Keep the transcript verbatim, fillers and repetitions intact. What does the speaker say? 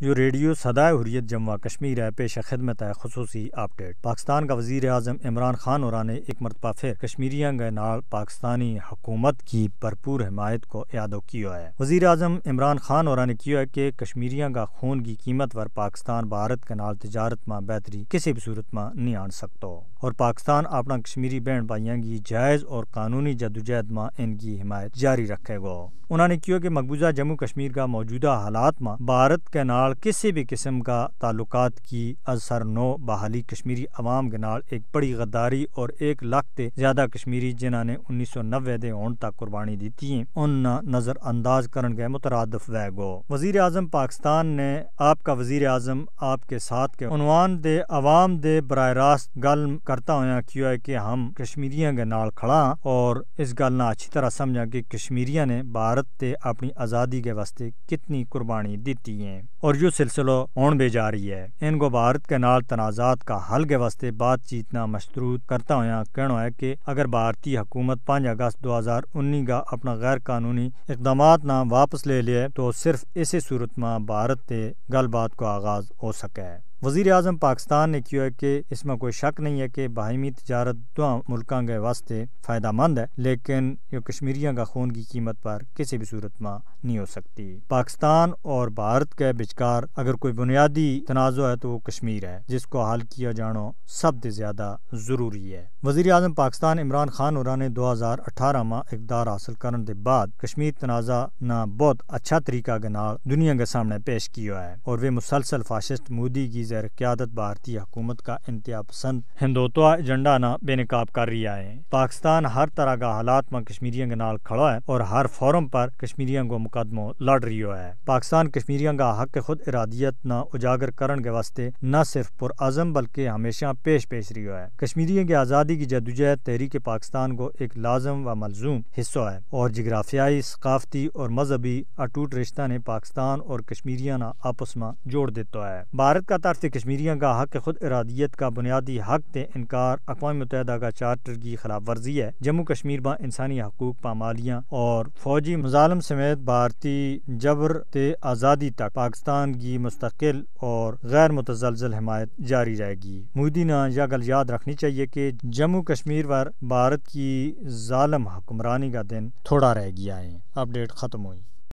یوہ ریڈیو سدائے حریت جمع کشمیر ہے، پیش خدمت ہے خصوصی اپڈیٹ۔ پاکستان کا وزیر اعظم عمران خان ہوراں نے ایک مرتبہ پھر کشمیریاں کے نال پاکستانی حکومت کی بھرپور حمایت کو اعادو کیو ہے۔ وزیر اعظم عمران خان ہوراں نے کیو ہے کہ کشمیریاں کا خون کی قیمت پر پاکستان بھارت کے نال تجارت ما بہتری کسی بھی صورت ما نہیں آن سکتو، اور پاکستان اپنا کشمیری بہن بھائیاں کی جائز اور قانونی جدوجہد ما ان کی حمایت جاری رکھے گو۔ انہاں نے کیو کہ مقبوضہ جموں کشمیر کا موجودہ حالات ما بھارت کے نال کسی بھی قسم کا تعلقات کی اثر نو بحالی کشمیری عوام کے نال ایک بڑی غداری اور ایک لکھ تے زیادہ کشمیری جنہاں نے انیس سو نوے دے ہون تک قربانی دیتی ہیں، ان نا نظر انداز کرن کے مترادف وے گو۔ وزیر اعظم پاکستان نے آپ کا وزیر اعظم آپ کے ساتھ کے عنوان دے عوام دے براہ راست گل کرتا ہویا کیو ہے کہ ہم کشمیریاں کے نال کھڑا ہاں اور اس گل نا اچھی طرح سمجھا کہ کشمیریاں نے بھارت تے اپنی آزادی کے واسطے کتنی قربانی دیتی ہیں، اور یوہ سلسلو ہون بھی جاری ہے۔ ان کو بھارت کے نال تنازعات کا حل کے واسطے بات چیت نا مشروط کرتا ہویا کہنو ہے کہ اگر بھارتی حکومت پانچ اگست دو ہزار انی کا اپنا غیر قانونی اقدامات نا واپس لے لیے تو صرف اسی صورت ما بھارت تے گل بات کو آغاز ہو سکے۔ وزیر اعظم پاکستان نے کیو ہے کہ اس ما کوئی شک نہیں ہے کہ باہمی تجارت دواں ملکاں کے واسطے فائدہ مند ہے، لیکن یوہ کشمیریاں کا خون کی قیمت پر کسی بھی صورت ما نہیں ہو سکتی۔ پاکستان اور بھارت کے بچکار اگر کوئی بنیادی تنازع ہے تو وہ کشمیر ہے، جس کو حل کیا جانو سب تے زیادہ ضروری ہے۔ وزیر اعظم پاکستان عمران خان ہوراں نے دو ہزار اٹھارہ ما اقدار حاصل کرن دے بعد کشمیر تنازعہ نا بہت اچھا طریقہ کے نال دنیا کے سامنے پیش کیو ہے، اور ویہ مسلسل فاشسٹ مودی کی زیر قیادت بھارتی حکومت کا انتہا پسند ہندوتوا ایجنڈا نا بے نقاب کر رہی ہے۔ پاکستان ہر طرح کا حالات ما کشمیریاں کے نال کھڑو ہے اور ہر فورم پر کشمیریاں کو مقدمو لڑ رہیو ہے۔ پاکستان کشمیریاں کا حق خود ارادیت نا اجاگر کرن کے واسطے نہ صرف پرعزم بلکہ ہمیشہ پیش پیش رہیو ہے۔ کشمیریاں کی آزادی کی جدوجہد تحریک پاکستان کو ایک لازم و ملزوم حصو ہے، اور جغرافیائی، ثقافتی اور مذہبی اٹوٹ رشتہ نے پاکستان اور کشمیریاں نا آپس ما جوڑ دیتو ہے۔ بھارت کا طرف تے کشمیریاں کا حق خود ارادیت کا بنیادی حق تے انکار اقوام متحدہ کا چارٹر کی خلاف ورزی ہے۔ جموں کشمیر ما انسانی حقوق پامالیاں اور فوجی مظالم سمیت بھارتی جبر تے آزادی تک پاکستان کی مستقل اور غیر متزلزل حمایت جاری رہے گی۔ مودی نا یا گل یاد رکھنی چاہیے کہ جموں کشمیر پر بھارت کی ظالم حکمرانی کا دن تھوڑا رہ گیا ہے۔ اپڈیٹ ختم ہوئی۔